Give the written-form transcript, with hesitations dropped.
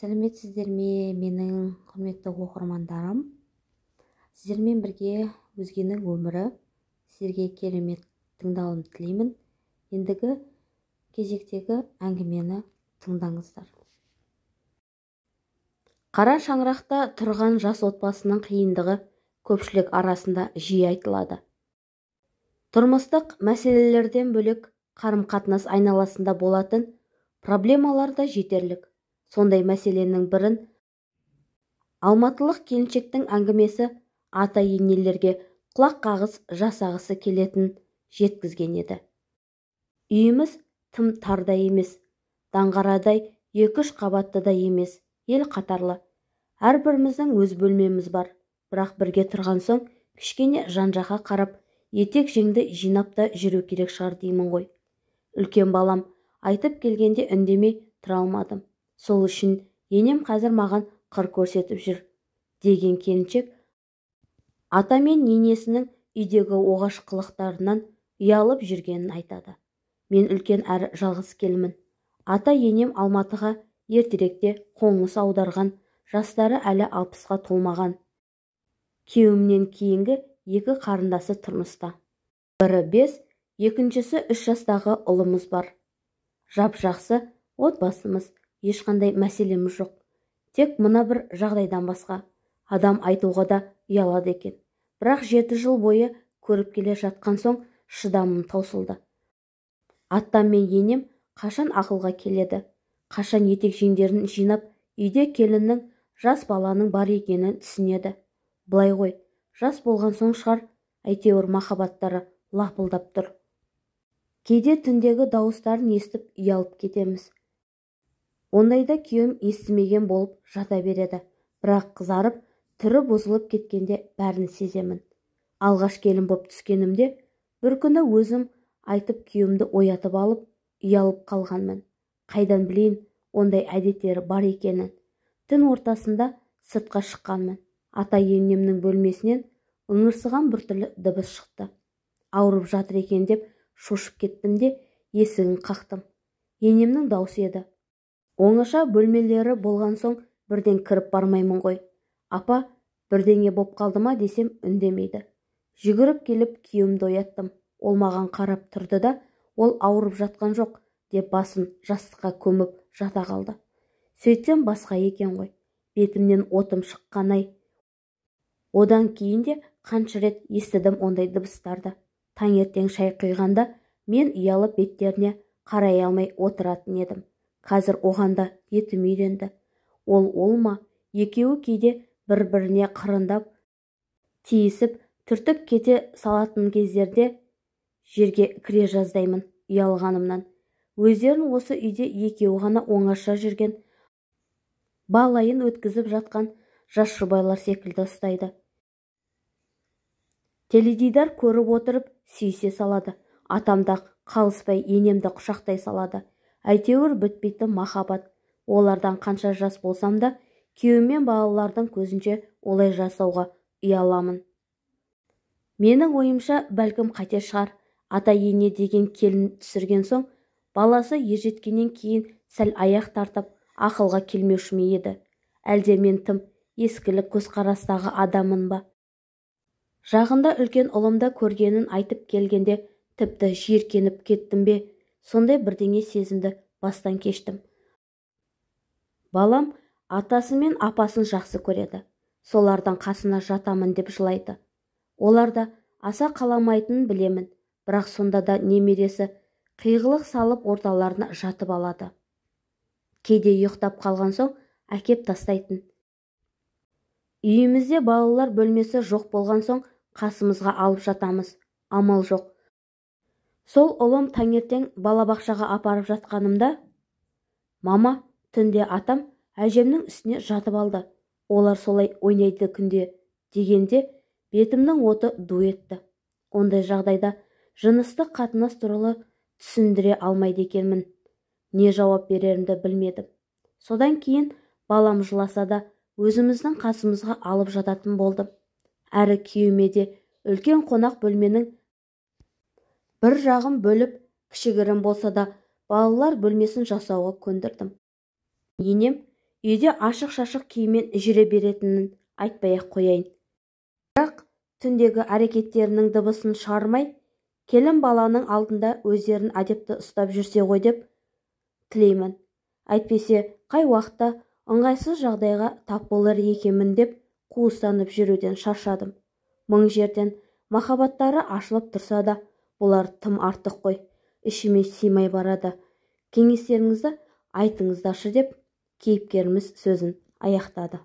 Сәлеметсіздер ме, менің құрметті оқырмандарым? Сіздермен бірге өзгенің өмірі. Сіздерге керемет тыңдалым тілеймін. Ендігі кезектегі әңгімені тыңдаңыздар. Қара шаңырақта тұрған жас отбасының қиындығы көпшілік арасында жиі айтылады. Тұрмыстық мәселелерден бөлек қарым-қатынас айналасында болатын проблемалар да жетерлік. Сондай мәселенің бірін алматылық келіншектің әңгімесі ата-енелерге құлақ қағыс жасағысы келетін жеткізген еді. Үйіміз тым тар да емес, даңғарадай 2-3 қабатты да емес, ел қатарлы. Әрбіріміздің өз бөлмеміз бар, бірақ бірге тұрған соң кішкене жан-жаққа қарап, етек жеңді жинап та жүру керек шығар деймін ғой. Үлкен балам айтып келгенде үндемей тұра алмадым. Сол үшін енем қазір маған қыр көрсетіп жүр, деген келіншек ата мен енесінің үйдегі оғаш қылықтарынан ұялып жүргенін айтады. Мен үлкен әрі жалғыз келінмін. Ата енем Алматыға ертеректе қоңыс аударған, жастары әлі 60-қа толмаған. Күйеуімнен кейінгі екі қарындасы тұрмыста. Бірі 5, екіншісі 3 жастағы ұлымыз бар. Жап-жақсы отбасымыз, ешқандай мәселеміз жоқ. Тек мына бір жағдайдан басқа. Адам айтуға да ұялады екен. Бірақ 7 жыл бойы көріп келе жатқан соң шыдамым таусылды. Атам мен енем қашан ақылға келеді, қашан етек жеңдерін жинап, үйде келіннің, жас баланың бар екенін түсінеді. Былай ғой, жас болған соң шығар, әйтеуір махаббаттары лапылдап тұр. Кейде түндегі дауыстарын естіп ұялып кетеміз. Ондайда күйеуім естімеген болып жата береді, бірақ қызарып, түрі бұзылып кеткенде бәрін сеземін. Алғаш келін боп түскенімде бір күні өзім айтып күйеуімді оятып алып, ұялып қалғанмын. Қайдан білейін ондай әдеттері бар екенін. Түн ортасында сыртқа шыққанмын. Ата енемнің бөлмесінен ыңырсыған біртүрлі дыбыс шықты. Ауырып жатыр екен деп шошып кеттім де есігін қақтым. Енемнің даусы еді. Оңаша бөлмелері болған соң бірден кіріп бармаймын ғой. Апа, бірдеңе боп қалды ма десем үндемейді. Жүгіріп келіп күйеуімді ояттым. Ол маған қарап тұрды да, ол ауырып жатқан жоқ деп басын жастыққа көміп жата қалды. Сөйтсем басқа екен ғой. Бетімнен отым шыққанай. Одан кейін де қанша рет естідім ондай дыбыстарды. Таңертең шай құйғанда мен ұялып беттеріне қарай алмай отыратын едім. Қазір оған да етім үйренді. Ол ма, екеуі кейде бір-біріне қырындап, тиісіп, түртіп кете салатын кездерде жерге кіре жаздаймын ұялғанымнан. Өздерін осы үйде екеуі ғана оңаша жүрген, балайын өткізіп жатқан жас жұбайлар секілді ұстайды. Теледидар көріп отырып сүйісе салады. Атам да қалыспай енемді құшақтай салады. Әйтеуір бітпейтін махаббат. Олардан қанша жас болсам да, күйеуім мен балалардың көзінше олай жасауға ұяламын. Менің ойымша, бәлкім қате шығар. Ата-ене деген келін түсірген соң, баласы ержеткеннен кейін сәл аяқ тартып, ақылға келмеуші ме еді? Әлде мен тым ескілік көзқарастағы адаммын ба? Жақында үлкен ұлымда көргенін айтып келгенде тіпті жиіркеніп кеттім бе? Сондай бірдеңе сезімді бастан кештім. Балам атасы мен апасын жақсы көреді. Солардың қасына жатамын деп жылайды. Олар да аса қаламайтынын білемін, бірақ сонда да немересі қиғылық салып орталарына жатып алады. Кейде ұйықтап қалған соң әкеп тастайтын. Үйімізде балалар бөлмесі жоқ болған соң қасымызға алып жатамыз. Амал жоқ. Сол ұлым таңертең балабақшаға апарып жатқанымда, мама, түнде атам әжемнің үстіне жатып алды. Олар солай ойнайды күнде дегенде бетімнің оты ду етті. Ондай жағдайда жыныстық қатынас туралы түсіндіре алмайды екенмін. Не жауап берерімді білмедім. Содан кейін балам жыласа да өзіміздің қасымызға алып жататын болдым. Әрі күйеуіме де үлкен қонақ бөлменің бір жағын бөліп, кішігірім болса да балалар бөлмесін жасауға көндірдім. Енем Үйде ашық-шашық киіммен жүре беретінін айтпай-ақ қояйын. Бірақ түндегі әрекеттерінің дыбысын шығармай, келін баланың алдында өздерін әдепті ұстап жүрсе ғой деп тілеймін. Әйтпесе қай уақытта ыңғайсыз жағдайға тап болар екенмін деп қуыстанып жүруден шаршадым. Мың жерден махаббаттары ашылып тұрса да, бұлар тым артық қой, ішіме сыймай барады. Кеңестеріңізді айтыңыздаршы деп кейіпкеріміз сөзін аяқтады.